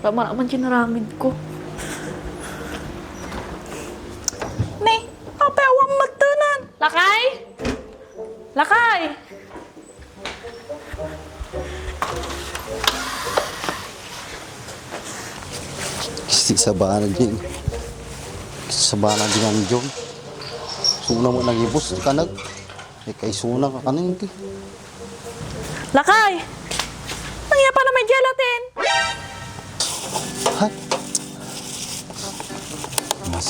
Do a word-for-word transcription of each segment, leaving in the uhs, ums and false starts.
Tama naman ti naramid ko. Ni, apay awan mattenan? Lakay? Lakay! Kasi sabana din. Sabana din ang John. Suna mo nagibus, kanag. Ay, kay suna ka kanin, ti. Lakay! Ania pay la may gelatin? Hay! Mas.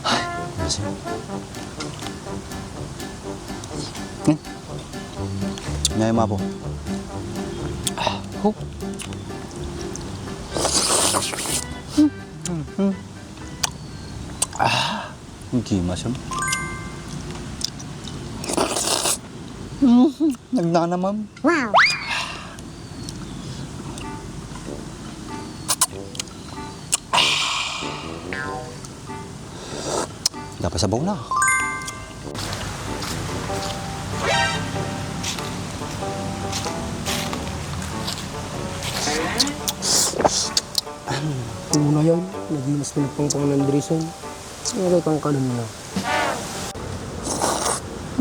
Ay, mas. Hmm? Ngayon, mapo. Ah, hu. Hmm, hmm, hmm. Ah. Ang gimas yun. Mm, nagnanaman. Wow! Dapat sabaw na. Una yan, nagimas ko nagpangpangan Andreson. Ano kay pangkanon na?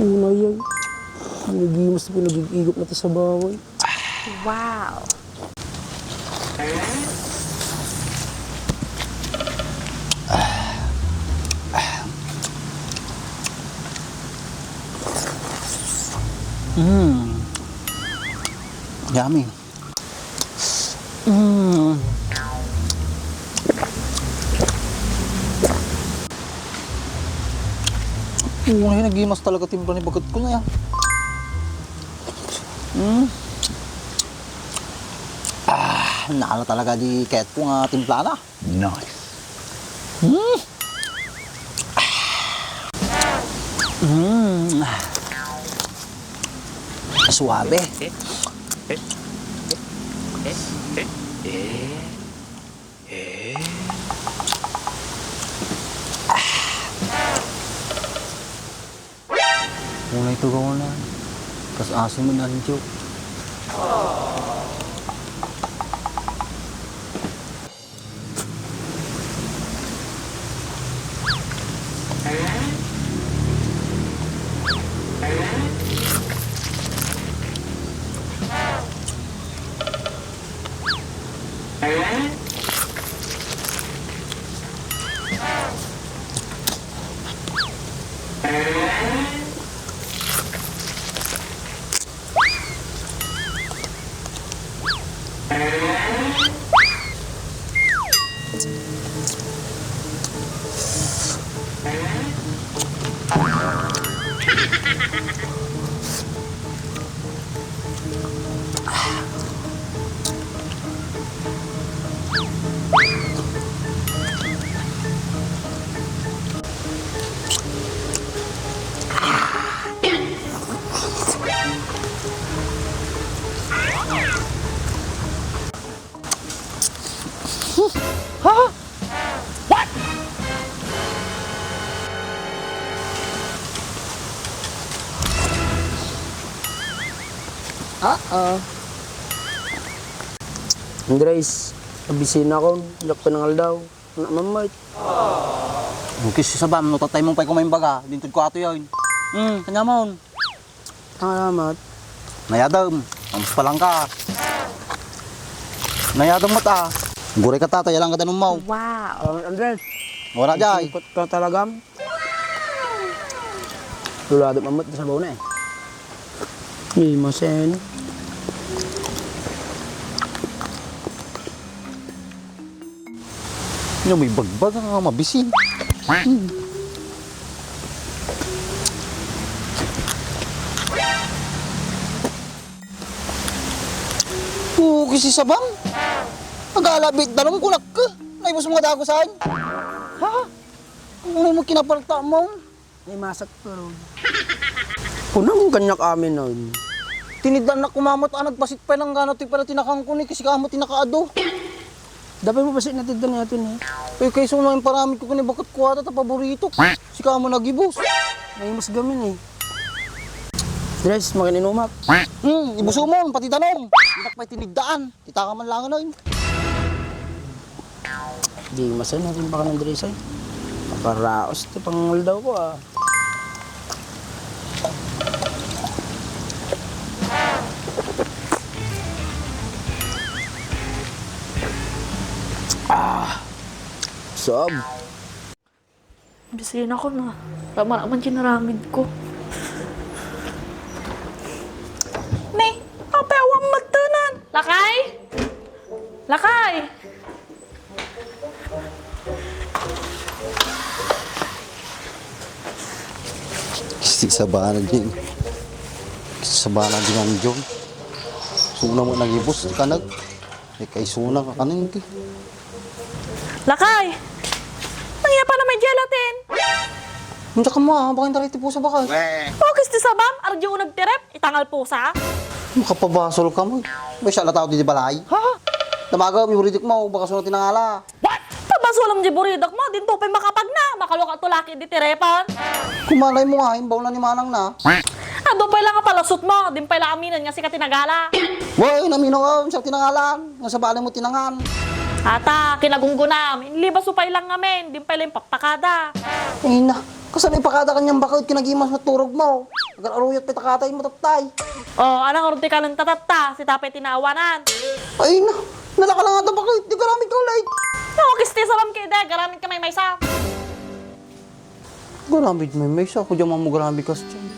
Una yan. Nagimas ko nagigigop na ta sa bawal. Wow! Mm. Yummy. Mm. Uy, nagimas talaga timpla ni baket ko na yan. Mm. Ah, nala talaga di kayat ko nga timplana. Nice. Mm. Mm. Suabe. Una ito gawin na. Kas aso mo nandiyo. Ha? What? Ah, ah. Andres, abisina ko, diak panangaldaw. Anak mamait. Ukis si Sabam, no tatay mong pay kumain baga, dintod ko ato yun. Hmm, kanya mo. Salamat. Nayadam, ang palang ka. Nayadam mo ta. Guray ka tatay, alang ka danum mo. Wow. Salamat, Andres. Wala jay. Ikot ka talaga. Lulado mamut sa baw na eh. Ni masen. Nya may bagbaga nga mabisin. Hmm. Oo, kasi sabam. Nag-alabit danum ko nak. Naibos mo nga dagusan. Ha? Ano mo kinapalta mo? Ay, masak pero. Kunam kaniak amin nun. Tinidlaannak kumamat a nagpasit pay langgana toy pala tinakangko ni kasi kamo tinakaado. Dapat mo pasit natiddan ni atin eh. Uy, kay sumang paramid ko kani baket kuwata ta paborito. Si kamo nagibus. Ay, mas gamin eh. Dres, makininuma. Hmm, ibuso mo, pati danum. Inak may tinigdaan. Kita ka man lang, ano, yun. Di, masaya na rin baka ng Dres, ay. Makaraos ito, pangal daw ko, ah. Ah, sab. Bisina ko na. Tama naman ginaramid ko. Ni, apa awan magtanan? Lakay? Lakay? Isti sabana din. Sabana din ang John. Suna mo nagibus, kanag. Eh, kay suna ka kanin, ti. Lakay! Nangya pa naman gelatin? Hindi ka mo, ah. Baka hindi ti pusa, baka. Pakis ti sabam, ardi unag ti ref, itangal pusa. Makapabasol ka mo. May siya na tao di balay. Ha? Tamaga, may buridik mo, baka suna tinangala. Pabasolam di buridik mo, dinto pay makapagna, makaluka to laki di ti refan. Kumalay mo nga, imbaw na ni manang na. Adu pay lang nga palusot mo, din pay lang aminan nga sika tinagala. Boy, naminaw ka, siya tinangalan. Nga sabali mo tinangan. Ata, kinagunggunam. Inlibas mo pay lang ngamin. Di pay lang papakada. Ay na, kasano ipakada kanyang bakit kinagimas maturog mo? Agar aruyat pay takatay mo, tattay. O, anang urti ka lang tatatta? Si tapay tinawanan. Ay na, nalaka lang ata bakit? Di garamit ka ulit. Nawagis ti sabam kay de, garamit ka may maysa. Garamit may maysa, ako diyan mo garamit ka sa tiyan.